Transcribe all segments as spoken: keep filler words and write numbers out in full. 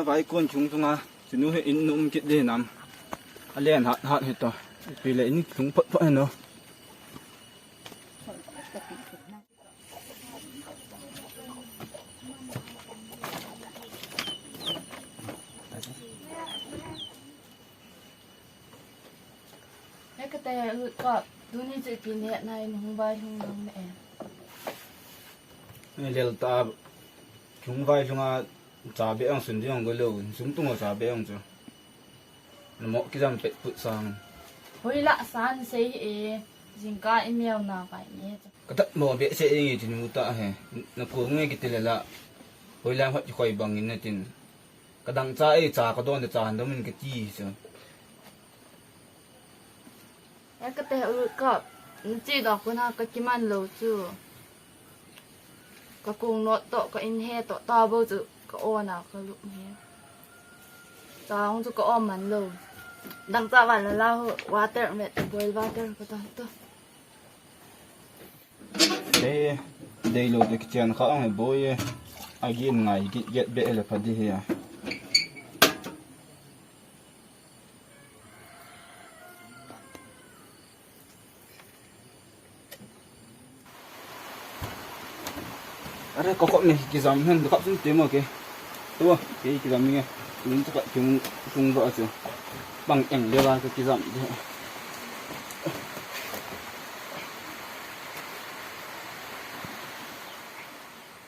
Vai kon chung chunga, chunu hi in um kit di nam. A len hat hat hi to. Pi le in chung phot phot hi no. He kate, lut kap, tuni chu ipi neh nai, nahung vailhung dong ne e. Lel ta, chung vailhung a, cha be ang sun ding ang go lo, sum tung a cha be ang chu. Namo kijam pet put sang. Hoilah san sei e, jingkah i miau na vai ne chu. Ka tat mo be se e ngi tinu ta he, na ko nge kiti le la. Hoilah hot khoi bang in na tin. Ka dang cha e cha ka don de cha han dom in ka ti chu. He kate, lut kap, na chi dong ko na ka kiman lo chu. Ka kong not to, ka in he to, ta bo chu, ka on a, ka lut he. Cha hung chu ka on man lo. Dang cha van la la ho, water met, boil water ka ta to. Te, dei lo te kichen kha ang he boi e. A gin ngai, gin get be le pha di he a. Are, ko kop ni kijam hen, kap sun te mo ke. Tu, ke kijam ni nge. Nin tu ka chung, chung ba chu. Bang eng le ba ke kijam de.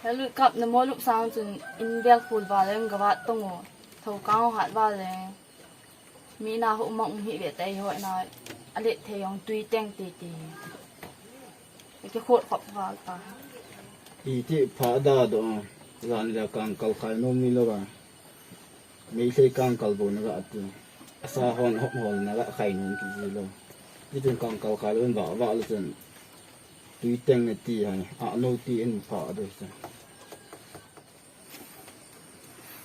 He lut kap, namo lut sang chun in vel khul va leng ka vat tong o. Tho kang hat va leng. Mi na ho mang um hi ve tai ho na. A let thei jong tui teng ti ti. Ke khot khop val ta. Iti pha da do. Jan le kang kal khai nom ni lo ba. Meitei kang kal bo na ga ati. Asa hon hop hol na ga khai nom ki ji lo. Ti tin kang kal khai lo ba ba lo chen. Tui teng ne ti hai. A no ti in pha do chen.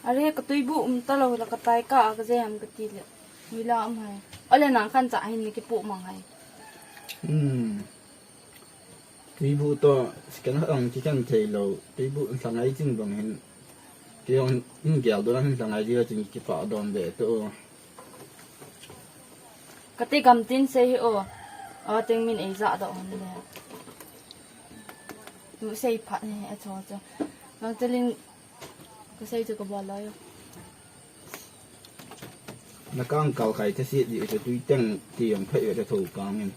Are, ka tuibu um ta lo la ka tai ka a ka je ham ka ti le. Hoila um hai. Ole nang khan cha hin ni ki pu mang hai. Hmm. Tuibu to, sikan ha ang ki kan thei lo. Tuibu hlangai jing bang hin. Ki jong in gel do hin hlangai ji la jing ki pa don de to. Ka te gam tin sei hi o. A teng min ei ja do hon le. Tu sei phat ni a cho cho. Nang te ling ka sei chu ka bol lo yo. Na kang kal khai tha si di chu tui teng ti jong phai ve tho kang in.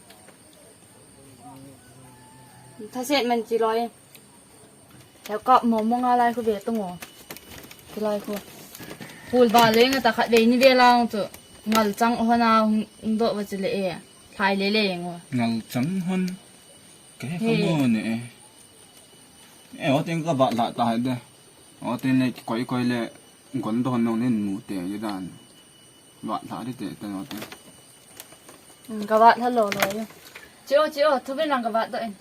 Tha set man chi loi. Theo kap mo mo nga lai khu ve tung o. Ki lai khu. Pul ba le nga ta khat ve ni ve lang chu. Ngal chang ho na hung do va chu le e. Thai le le ngo. Ngal chang hon. Ke he ka mo ne e. E, o teng ka ba la ta de. O teng le koi koi le gon do no nen mu te ye dan. Vat lha di te, te no te. Hmm, ka vat lha lo lo yo. Chi o, chi o, thu bin lang ka vat doh in.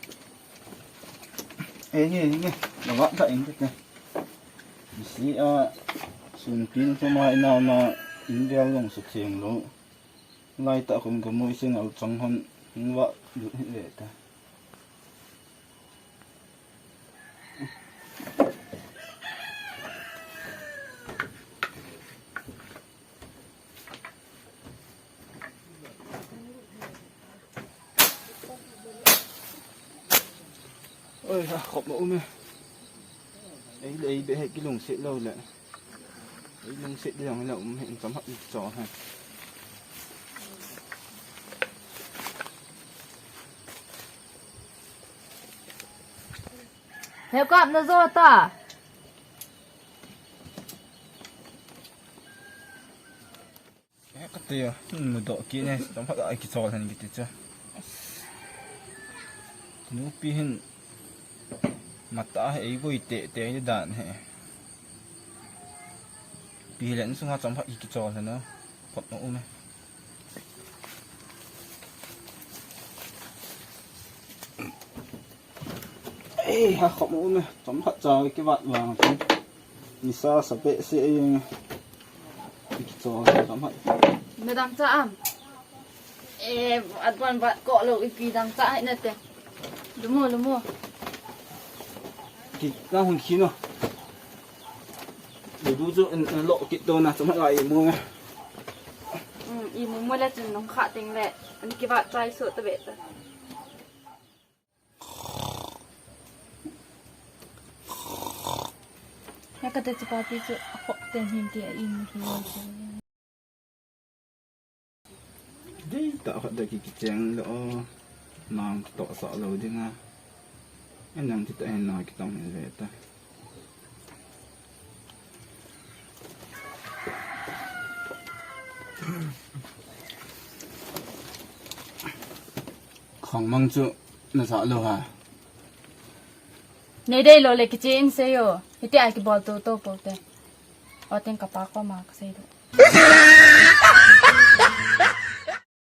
Eh, nge, nge, ka vat lha in te te. Si a, sun pin ko ma ina ma in dia long suk seng lo. Lai ta kum ka mo i sing al chang hon, in vat lut hi le ta. Oi, ha, khop ma um e. Ei le ei be he kilungset lou le. Ei lungset di jong la um he, in cham hak in cho he. He kap na jo ta. Eh, ka te, hmm, mu doh kit ne, tam phat a kichol hen kiti chu. Nupi hin mata he, ei goi te te ni dan he. Pi len sunga tam phat kichol hen o. Khop ma um e. Ei, ha khop ma um e. Tam phat cha kivat vang chu. Nisa sa behseh e. Kichol tam phat. Madam cha am. Eh, at wan vat ko lo ipi dang cha hai na te. Lumo, lumo. Ki na hung khi no. Lu Tu chu in, in lo kit to na, chu ma la imu. Hmm, imu mu le chun nong kha teng le. An kiva chai so ta ve ta. Ya ka te chu papi chu a khop te hin ti a imu hi lo chu. Dei ta khat da ki kicheng lo. Nang to sa lo ding a. An nang ti ta hin na ki tong hin ve ta. Khang mang chu na sa lo ha. Nei dei lo le kichi in sei o. Hiti a kibol to to po te. O teng ka pa ko ma ka sei do.